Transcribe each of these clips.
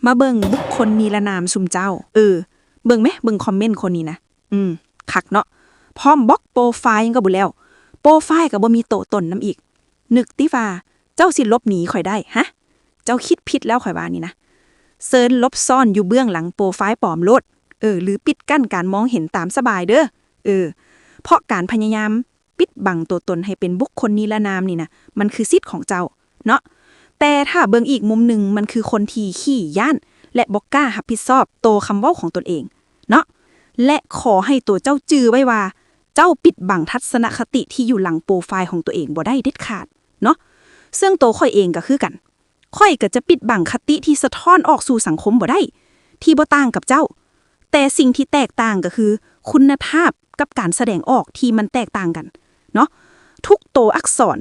ມາເບິ່ງບຸກຄົນນິລະນາມຊຸມເຈົ້າ. ເອີ ເບິ່ງແມະ ເບິ່ງຄອມເມັນຄົນນີ້ນະ. ອືມ ຄັກເນາະ. ພ້ອມບລັອກໂປຣໄຟລ໌ຫຍັງກໍບໍ່ແລ້ວ. ໂປຣໄຟລ໌ກໍບໍ່ມີໂຕຕົນນຳອີກ. ນຶກຕິວ່າເຈົ້າຊິຫຼົບໜີຂ້ອຍໄດ້? ຮະ? ເຈົ້າຄິດຜິດແລ້ວ ຂ້ອຍວ່ານີ້ນະ. ເຊີນຫຼົບຊ້ອນຢູ່ເບື້ອງຫຼັງໂປຣໄຟລ໌ປອມໂລດ. ເອີ ຫຼືປິດກັ້ນການມອງເຫັນຕາມສະບາຍເດີ້. ເອີ ເພາະການພະຍາຍາມ ປິດບັງຕົວຕົນໃຫ້ເປັນບຸກຄົນນິລະນາມນີ້ນະ ມັນຄືສິດຂອງເຈົ້າເນາະ. ແຕ່ຖ້າເບິ່ງອີກມຸມໜຶ່ງ ມັນຄືຄົນທີ່ຂີ້ຢ້ານ ແລະ ບໍ່ກ້າຮັບຜິດຊອບຕໍ່ຄຳເວົ້າຂອງຕົນເອງເນາະ. ແລະ ຂໍໃຫ້ຕົວເຈົ້າຈື່ໄວ້ວ່າ ເຈົ້າປິດບັງທັດສະນະຄະຕິທີ່ຢູ່ຫຼັງໂປຣໄຟລ໌ຂອງຕົວເອງບໍ່ໄດ້ເດັດຂາດເນາະ. ເຊິ່ງໂຕຂ້ອຍເອງກໍຄືກັນ. ຂ້ອຍກໍຈະປິດບັງຄະຕິທີ່ສະທ້ອນອອກສູ່ສັງຄົມບໍ່ໄດ້ ທີ່ບໍ່ຕ່າງກັບເຈົ້າ. ແຕ່ສິ່ງທີ່ແຕກຕ່າງກໍຄືຄຸນນະພາບກັບການສະແດງອອກທີ່ມັນແຕກຕ່າງກັນເນາະ. ທຸກໂຕອັກສອນ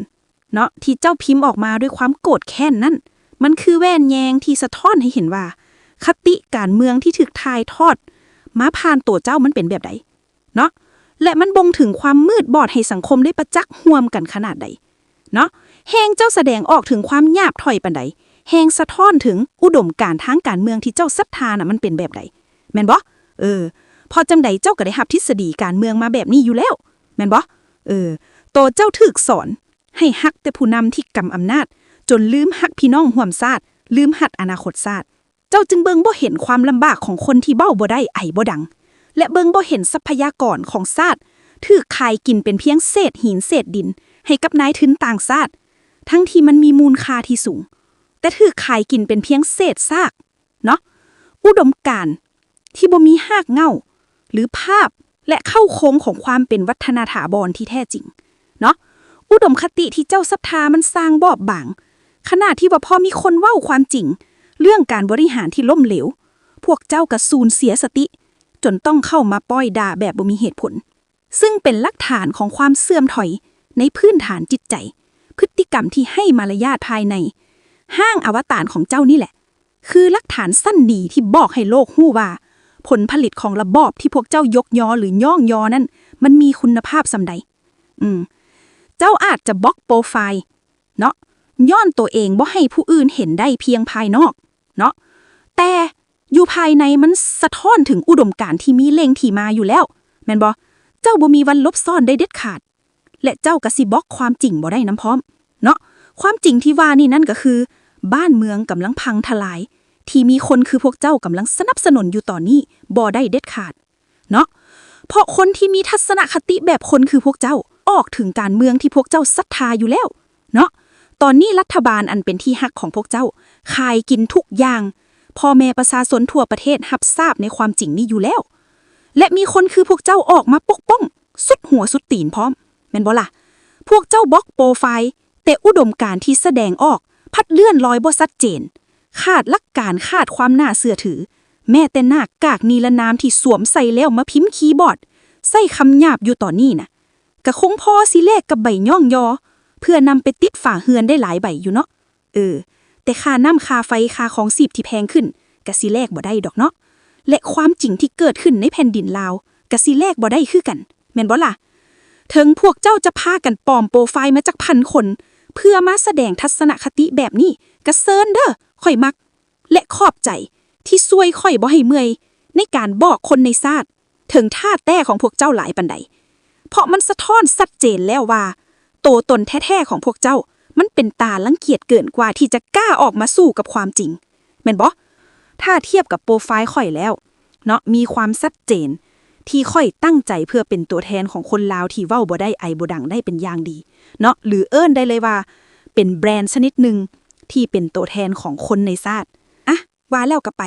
ເນາະ ທີ່ເຈົ້າພິມອອກມາດ້ວຍຄວາມໂກດແຄ້ນນັ້ນ ມັນຄືແວ່ນແຍງທີ່ສະທ້ອນໃຫ້ເຫັນວ່າ ຄະຕິການເມືອງທີ່ຖືກຖ່າຍທອດມາຜ່ານໂຕເຈົ້າມັນເປັນແບບໃດ. ເນາະ ແລະ ມັນບົ່ງເຖິງຄວາມມືດບອດໃຫ້ສັງຄົມໄດ້ປະຈັກຮ່ວມກັນຂະໜາດໃດເນາະ. ແຮງເຈົ້າສະແດງອອກເຖິງຄວາມຫຍາບຖອຍປານໃດ, ແຮງສະທ້ອນເຖິງອຸດົມການທາງການເມືອງທີ່ເຈົ້າສັດທານະ ມັນເປັນແບບໃດ ແມ່ນບໍ່? ເອີ ເພາະຈັ່ງໃດເຈົ້າກໍໄດ້ຮັບທິດສະດີການເມືອງມາແບບນີ້ຢູ່ແລ້ວ ແມ່ນບໍ່? ເອີ ໂຕເຈົ້າຖືກສອນໃຫ້ຮັກແຕ່ຜູ້ນຳທີ່ກຳອຳນາດ ຈົນລືມຮັກພີ່ນ້ອງຮ່ວມຊາດ, ລືມຮັກອະນາຄົດຊາດ. ເຈົ້າຈຶ່ງເບິ່ງບໍ່ເຫັນຄວາມລຳບາກຂອງຄົນທີ່ເວົ້າບໍ່ໄດ້, ໄອບໍ່ດັງ ແລະ ເບິ່ງບໍ່ເຫັນຊັບພະຍາກອນຂອງຊາດຖືກຂາຍກິນເປັນພຽງເສດຫີນເສດດິນໃຫ້ກັບນາຍທຶນຕ່າງຊາດ, ທັງທີ່ມັນມີມູນຄ່າທີ່ສູງ, ແຕ່ຖືກຂາຍກິນເປັນພຽງເສດຊາກເນາະ. ອຸດົມການທີ່ບໍ່ມີຮາກເຫງົ້າ ຫຼື ພາບ ແລະ ເຄົ້າໂຄງຂອງຄວາມເປັນວັດທະນະຖາບອນທີ່ແທ້ຈິງເນາະ. ອຸດົມຄະຕິທີ່ເຈົ້າສັດທາມັນສ້າງບອບບາງ, ຂະນະທີ່ວ່າພໍມີຄົນເວົ້າຄວາມຈິງເລື່ອງການບໍລິຫານທີ່ລົ້ມເຫຼວ, ພວກເຈົ້າກໍສູນເສຍສະຕິ ຈົນຕ້ອງເຂົ້າມາປ້ອຍດ່າແບບບໍ່ມີເຫດຜົນ, ຊຶ່ງເປັນຫຼັກຖານຂອງຄວາມເສື່ອມຖອຍໃນພື້ນຖານຈິດໃຈ, ພຶດຕິກຳທີ່ໄຮ້ມາລະຍາດພາຍໃນ. ຮ່າງອະວະຕານຂອງເຈົ້ານີ້ແຫຼະ ຄືຫຼັກຖານຊັ້ນດີທີ່ບອກໃຫ້ໂລກຮູ້ວ່າ ຜົນຜະລິດຂອງລະບອບທີ່ພວກເຈົ້າຍົກຍໍ ຫຼື ຍ້ອງຍໍນັ້ນ ມັນມີຄຸນນະພາບສ່ຳໃດ. ອືມ ເຈົ້າອາດຈະບລັອກໂປຣໄຟລ໌ເນາະ ຍ້ອນໂຕເອງບໍ່ໃຫ້ຜູ້ອື່ນເຫັນໄດ້ພຽງພາຍນອກເນາະ, ແຕ່ຢູ່ພາຍໃນມັນສະທ້ອນເຖິງອຸດົມການທີ່ມີແຫຼ່ງທີ່ມາຢູ່ແລ້ວ ແມ່ນບໍ່? ເຈົ້າບໍ່ມີວັນຫຼົບຊ້ອນໄດ້ເດັດຂາດ. ແລະ ເຈົ້າກໍຊິບລັອກຄວາມຈິງບໍ່ໄດ້ນຳພ້ອມເນາະ. ຄວາມຈິງທີ່ວ່ານີ້ນັ້ນກໍຄື ບ້ານເມືອງກຳລັງພັງທະລາຍ ທີ່ມີຄົນຄືພວກເຈົ້າກຳລັງສະໜັບສະໜູນຢູ່ຕອນນີ້ບໍ່ໄດ້ເດັດຂາດເນາະ. ເພາະຄົນທີ່ມີທັດສະນະຄະຕິແບບຄົນຄືພວກເຈົ້າ ອອກເຖິງການເມືອງທີ່ພວກເຈົ້າສັດທາຢູ່ແລ້ວເນາະ. ຕອນນີ້ລັດຖະບານອັນເປັນທີ່ຮັກຂອງພວກເຈົ້າຂາຍກິນທຸກຢ່າງ, ພໍ່ແມ່ປະຊາຊົນທົ່ວປະເທດຮັບຊາບໃນຄວາມຈິງນີ້ຢູ່ແລ້ວ ແລະ ມີຄົນຄືພວກເຈົ້າອອກມາປົກປ້ອງສຸດຫົວສຸດຕີນພ້ອມ ແມ່ນບໍ່ລະ? ພວກເຈົ້າບລັອກໂປຣໄຟລ໌, ແຕ່ອຸດົມການທີ່ສະແດງອອກພັດເລື່ອນລອຍບໍ່ຊັດເຈນ, ຂາດຫຼັກການ, ຂາດຄວາມໜ້າເຊື່ອຖື, ແມ້ແຕ່ໜ້າກາກນິລະນາມທີ່ສວມໃສ່ແລ້ວມາພິມຄີບອດ, ໃຊ້ຄຳຫຍາບຢູ່ຕອນນີ້ນະ, ກະຄົງພໍຊິແລກກັບໃບຍ້ອງຍໍ ເພື່ອນຳໄປຕິດຝາເຮືອນໄດ້ຫຼາຍໃບຢູ່ເນາະ. ເອີ ແຕ່ຄ່ານ້ຳ, ຄ່າໄຟ, ຄ່າຄອງຊີບທີ່ແພງຂຶ້ນ ກະຊິແລກບໍ່ໄດ້ດອກເນາະ ແລະ ຄວາມຈິງທີ່ເກີດຂຶ້ນໃນແຜ່ນດິນລາວ ກະຊິແລກບໍ່ໄດ້ຄືກັນ ແມ່ນບໍ່ລະ? ເຖິງພວກເຈົ້າຈະພາກັນປອມໂປຣໄຟລ໌ມາຈັກພັນຄົນ ເພື່ອມາສະແດງທັດສະນະຄະຕິແບບນີ້ ກະເຊີນເດີ້, ຂ້ອຍມັກ ແລະ ຂອບໃຈທີ່ຊ່ວຍຂ້ອຍບໍ່ໃຫ້ເມື່ອຍໃນການບອກຄົນໃນຊາດ ເຖິງທ່າແທ້ຂອງພວກເຈົ້າຫຼາຍປານໃດ, ເພາະມັນສະທ້ອນຊັດເຈນແລ້ວວ່າ ໂຕຕົນແທ້ໆຂອງພວກເຈົ້າ ມັນເປັນຕາລັງກຽດເກີນກວ່າທີ່ຈະກ້າອອກມາສູ້ກັບຄວາມຈິງ ແມ່ນບໍ່? ຖ້າທຽບກັບໂປຣໄຟລ໌ຂ້ອຍແລ້ວເນາະ, ມີຄວາມຊັດເຈນທີ່ຂ້ອຍຕັ້ງໃຈເພື່ອເປັນຕົວແທນຂອງຄົນລາວທີ່ເວົ້າບໍ່ໄດ້, ໄອບໍ່ດັງໄດ້ເປັນຢ່າງດີເນາະ, ຫຼື ເອີ້ນໄດ້ເລີຍວ່າເປັນແບຣນຊະນິດໜຶ່ງທີ່ເປັນໂຕແທນຂອງຄົນໃນຊາດ. ອະ ວ່າແລ້ວກໍໄປ.